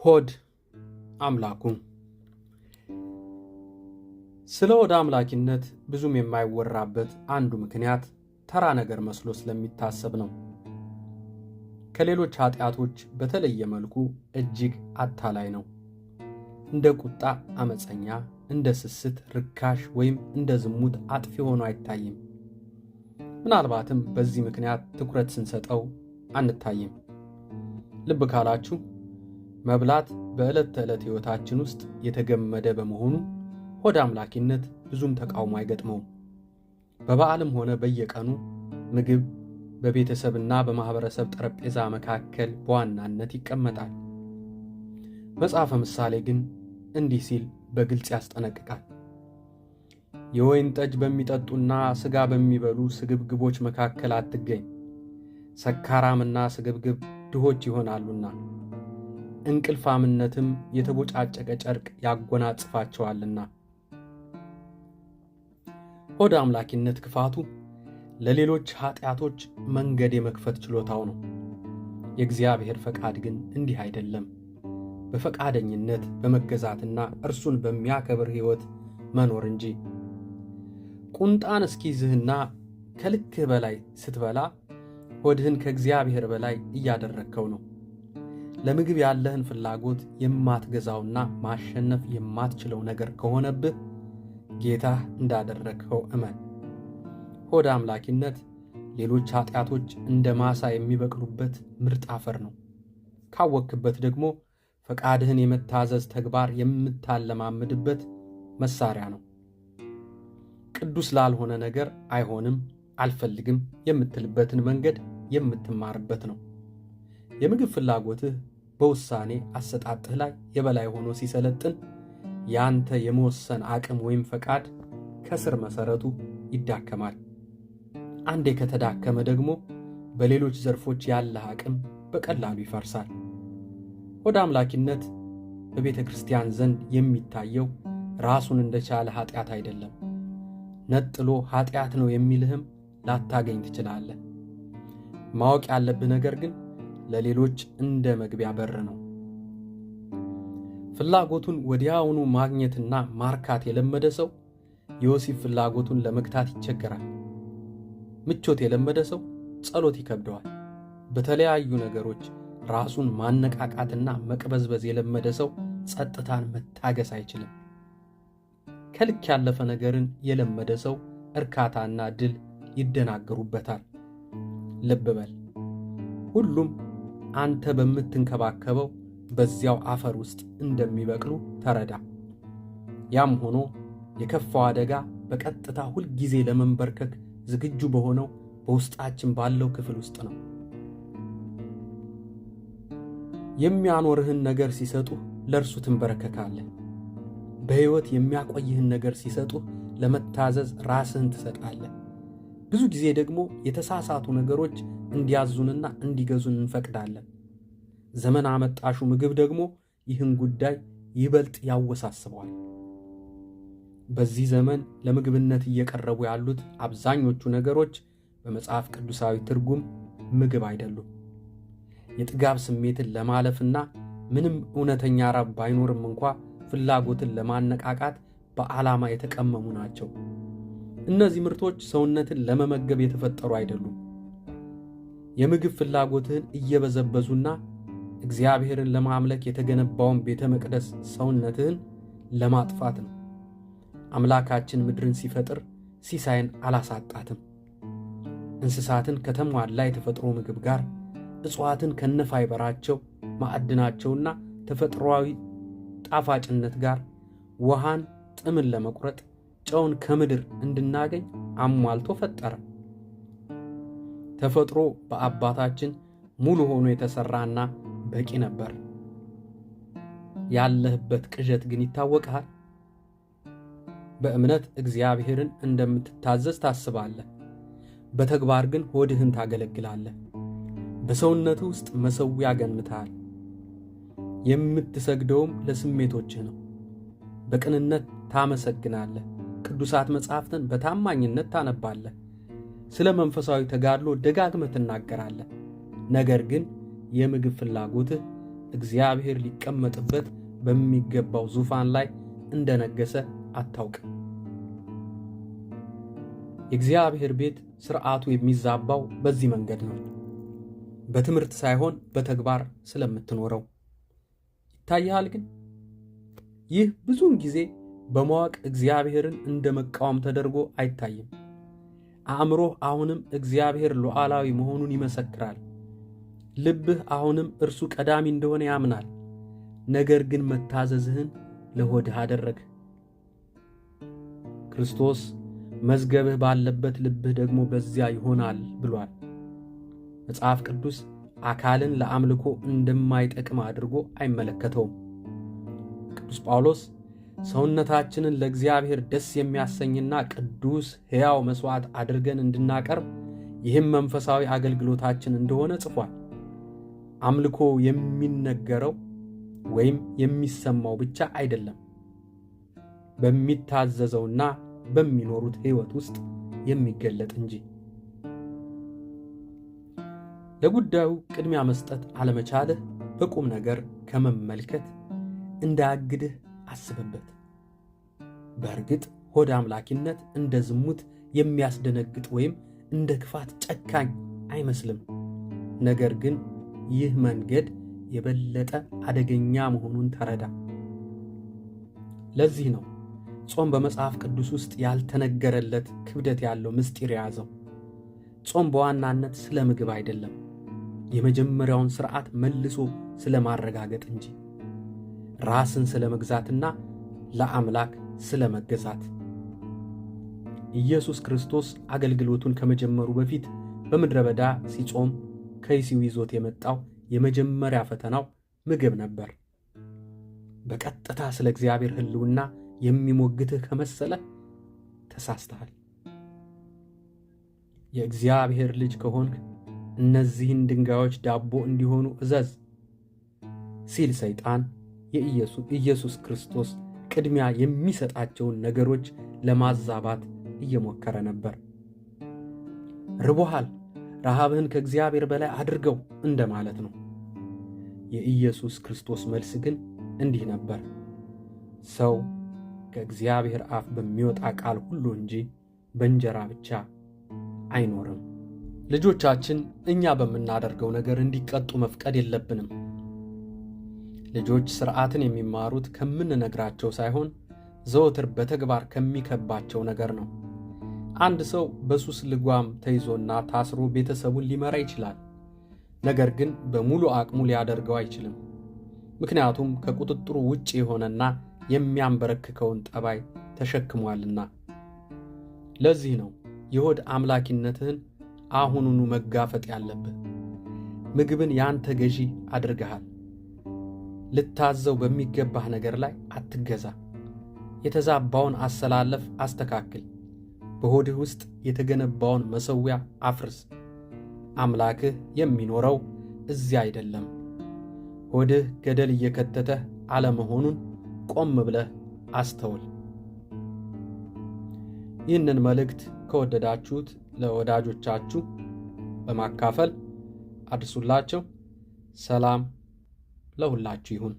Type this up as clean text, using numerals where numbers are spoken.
ሆድ አምላኩ። ስለ ሆድ አምላኪነት ብዙም የማይወራበት አንዱ ምክንያት ተራ ነገር መስሎ ስለሚታሰብ ነው። ከሌሎች ኃጢአቶች በተለየ መልኩ እጅግ አታላይ ነው። እንደ ቁጣ አመፀኛ፣ እንደ ስስት ርካሽ ወይም እንደ ዝሙት አጥፊ ሆኖ አይታይም። ምናልባትም በዚህ ምክንያት ትኩረት ስንሰጠው አንታይም። ልብ ካላችሁ መብላት በዕለት ተዕለት ሕይወታችን ውስጥ የተገመደ በመሆኑ ሆድ አምላኪነት ብዙም ተቃውሞ አይገጥመውም። በበዓልም ሆነ በየቀኑ ምግብ በቤተሰብና በማኅበረሰብ ጠረጴዛ መካከል በዋናነት ይቀመጣል። መጽሐፈ ምሳሌ ግን እንዲህ ሲል በግልጽ ያስጠነቅቃል። የወይን ጠጅ በሚጠጡና ሥጋ በሚበሉ ስግብግቦች መካከል አትገኝ፣ ሰካራምና ስግብግብ ድሆች ይሆናሉና እንቅልፋምነትም የተቦጫጨቀ ጨርቅ ያጎናጽፋቸዋልና። ሆድ አምላኪነት ክፋቱ ለሌሎች ኃጢአቶች መንገድ የመክፈት ችሎታው ነው። የእግዚአብሔር ፈቃድ ግን እንዲህ አይደለም። በፈቃደኝነት በመገዛትና እርሱን በሚያከብር ሕይወት መኖር እንጂ። ቁንጣን እስኪይዝህና ከልክህ በላይ ስትበላ ሆድህን ከእግዚአብሔር በላይ እያደረግከው ነው። ለምግብ ያለህን ፍላጎት የማትገዛውና ማሸነፍ የማትችለው ነገር ከሆነብህ ጌታህ እንዳደረግኸው እመን። ሆድ አምላኪነት ሌሎች ኃጢአቶች እንደ ማሳ የሚበቅሉበት ምርጥ አፈር ነው። ካወክበት ደግሞ ፈቃድህን የመታዘዝ ተግባር የምታለማምድበት መሳሪያ ነው። ቅዱስ ላልሆነ ነገር አይሆንም፣ አልፈልግም የምትልበትን መንገድ የምትማርበት ነው። የምግብ ፍላጎትህ በውሳኔ አሰጣጥህ ላይ የበላይ ሆኖ ሲሰለጥን ያንተ የመወሰን አቅም ወይም ፈቃድ ከስር መሰረቱ ይዳከማል። አንዴ ከተዳከመ ደግሞ በሌሎች ዘርፎች ያለህ አቅም በቀላሉ ይፈርሳል። ሆድ አምላኪነት በቤተ ክርስቲያን ዘንድ የሚታየው ራሱን እንደቻለ ኃጢአት አይደለም። ነጥሎ ኃጢአት ነው የሚልህም ላታገኝ ትችላለህ። ማወቅ ያለብህ ነገር ግን ለሌሎች እንደ መግቢያ በር ነው። ፍላጎቱን ወዲያውኑ ማግኘትና ማርካት የለመደ ሰው የወሲብ ፍላጎቱን ለመግታት ይቸገራል። ምቾት የለመደ ሰው ጸሎት ይከብደዋል። በተለያዩ ነገሮች ራሱን ማነቃቃትና መቅበዝበዝ የለመደ ሰው ጸጥታን መታገስ አይችልም። ከልክ ያለፈ ነገርን የለመደ ሰው እርካታና ድል ይደናገሩበታል። ልብ በል፣ ሁሉም አንተ በምትንከባከበው በዚያው አፈር ውስጥ እንደሚበቅሉ ተረዳ። ያም ሆኖ የከፋው አደጋ በቀጥታ ሁልጊዜ ለመንበርከክ ዝግጁ በሆነው በውስጣችን ባለው ክፍል ውስጥ ነው። የሚያኖርህን ነገር ሲሰጡህ ለእርሱ ትንበረከካለህ። በሕይወት የሚያቆይህን ነገር ሲሰጡህ ለመታዘዝ ራስህን ትሰጣለህ። ብዙ ጊዜ ደግሞ የተሳሳቱ ነገሮች እንዲያዙንና እንዲገዙን እንፈቅዳለን። ዘመን አመጣሹ ምግብ ደግሞ ይህን ጉዳይ ይበልጥ ያወሳስበዋል። በዚህ ዘመን ለምግብነት እየቀረቡ ያሉት አብዛኞቹ ነገሮች በመጽሐፍ ቅዱሳዊ ትርጉም ምግብ አይደሉም። የጥጋብ ስሜትን ለማለፍና ምንም እውነተኛ ራብ ባይኖርም እንኳ ፍላጎትን ለማነቃቃት በዓላማ የተቀመሙ ናቸው። እነዚህ ምርቶች ሰውነትን ለመመገብ የተፈጠሩ አይደሉም። የምግብ ፍላጎትህን እየበዘበዙና እግዚአብሔርን ለማምለክ የተገነባውን ቤተ መቅደስ ሰውነትህን ለማጥፋት ነው። አምላካችን ምድርን ሲፈጥር ሲሳይን አላሳጣትም። እንስሳትን ከተሟላ የተፈጥሮ ምግብ ጋር፣ እጽዋትን ከነፋይበራቸው ማዕድናቸውና ተፈጥሯዊ ጣፋጭነት ጋር፣ ውሃን ጥምን ለመቁረጥ፣ ጨውን ከምድር እንድናገኝ አሟልቶ ፈጠረ። ተፈጥሮ በአባታችን ሙሉ ሆኖ የተሠራና በቂ ነበር። ያለህበት ቅዠት ግን ይታወቅሃል። በእምነት እግዚአብሔርን እንደምትታዘዝ ታስባለህ፣ በተግባር ግን ሆድህን ታገለግላለህ። በሰውነትህ ውስጥ መሠዊያ ገንብተሃል፣ የምትሰግደውም ለስሜቶችህ ነው። በቅንነት ታመሰግናለህ፣ ቅዱሳት መጻሕፍትን በታማኝነት ታነባለህ፣ ስለ መንፈሳዊ ተጋድሎ ደጋግመህ ትናገራለህ። ነገር ግን የምግብ ፍላጎትህ እግዚአብሔር ሊቀመጥበት በሚገባው ዙፋን ላይ እንደነገሰ አታውቅም። የእግዚአብሔር ቤት ሥርዓቱ የሚዛባው በዚህ መንገድ ነው። በትምህርት ሳይሆን በተግባር ስለምትኖረው ይታይሃል። ግን ይህ ብዙውን ጊዜ በማወቅ እግዚአብሔርን እንደ መቃወም ተደርጎ አይታይም። አእምሮህ አሁንም እግዚአብሔር ሉዓላዊ መሆኑን ይመሰክራል። ልብህ አሁንም እርሱ ቀዳሚ እንደሆነ ያምናል። ነገር ግን መታዘዝህን ለሆድህ አደረግህ። ክርስቶስ መዝገብህ ባለበት ልብህ ደግሞ በዚያ ይሆናል ብሏል። መጽሐፍ ቅዱስ አካልን ለአምልኮ እንደማይጠቅም አድርጎ አይመለከተውም። ቅዱስ ጳውሎስ ሰውነታችንን ለእግዚአብሔር ደስ የሚያሰኝና ቅዱስ ሕያው መሥዋዕት አድርገን እንድናቀርብ ይህም መንፈሳዊ አገልግሎታችን እንደሆነ ጽፏል። አምልኮ የሚነገረው ወይም የሚሰማው ብቻ አይደለም፣ በሚታዘዘውና በሚኖሩት ሕይወት ውስጥ የሚገለጥ እንጂ። ለጉዳዩ ቅድሚያ መስጠት አለመቻልህ በቁም ነገር ከመመልከት እንዳያግድህ አስብበት። በእርግጥ ሆድ አምላኪነት እንደ ዝሙት የሚያስደነግጥ ወይም እንደ ክፋት ጨካኝ አይመስልም። ነገር ግን ይህ መንገድ የበለጠ አደገኛ መሆኑን ተረዳ። ለዚህ ነው ጾም በመጽሐፍ ቅዱስ ውስጥ ያልተነገረለት ክብደት ያለው ምስጢር የያዘው። ጾም በዋናነት ስለ ምግብ አይደለም፣ የመጀመሪያውን ሥርዓት መልሶ ስለ ማረጋገጥ እንጂ፣ ራስን ስለ መግዛትና ለአምላክ ስለ መገዛት። ኢየሱስ ክርስቶስ አገልግሎቱን ከመጀመሩ በፊት በምድረ በዳ ሲጾም ከይሲው ይዞት የመጣው የመጀመሪያ ፈተናው ምግብ ነበር። በቀጥታ ስለ እግዚአብሔር ሕልውና የሚሞግትህ ከመሰለ ተሳስተሃል። የእግዚአብሔር ልጅ ከሆንክ እነዚህን ድንጋዮች ዳቦ እንዲሆኑ እዘዝ ሲል ሰይጣን የኢየሱስ ክርስቶስ ቅድሚያ የሚሰጣቸውን ነገሮች ለማዛባት እየሞከረ ነበር። ርቦሃል፣ ረሃብህን ከእግዚአብሔር በላይ አድርገው እንደማለት ነው። የኢየሱስ ክርስቶስ መልስ ግን እንዲህ ነበር፦ ሰው ከእግዚአብሔር አፍ በሚወጣ ቃል ሁሉ እንጂ በእንጀራ ብቻ አይኖርም። ልጆቻችን እኛ በምናደርገው ነገር እንዲቀጡ መፍቀድ የለብንም። ልጆች ሥርዓትን የሚማሩት ከምንነግራቸው ሳይሆን ዘወትር በተግባር ከሚከባቸው ነገር ነው። አንድ ሰው በሱስ ልጓም ተይዞና ታስሮ ቤተሰቡን ሊመራ ይችላል። ነገር ግን በሙሉ አቅሙ ሊያደርገው አይችልም። ምክንያቱም ከቁጥጥሩ ውጭ የሆነና የሚያንበረክከውን ጠባይ ተሸክሟልና። ለዚህ ነው የሆድ አምላኪነትህን አሁኑኑ መጋፈጥ ያለብህ። ምግብን ያንተ ገዢ አድርገሃል። ልታዘው በሚገባህ ነገር ላይ አትገዛ። የተዛባውን አሰላለፍ አስተካክል። በሆድህ ውስጥ የተገነባውን መሠዊያ አፍርስ። አምላክህ የሚኖረው እዚያ አይደለም። ሆድህ ገደል እየከተተህ አለመሆኑን ቆም ብለህ አስተውል። ይህንን መልእክት ከወደዳችሁት ለወዳጆቻችሁ በማካፈል አድርሱላቸው። ሰላም ለሁላችሁ ይሁን።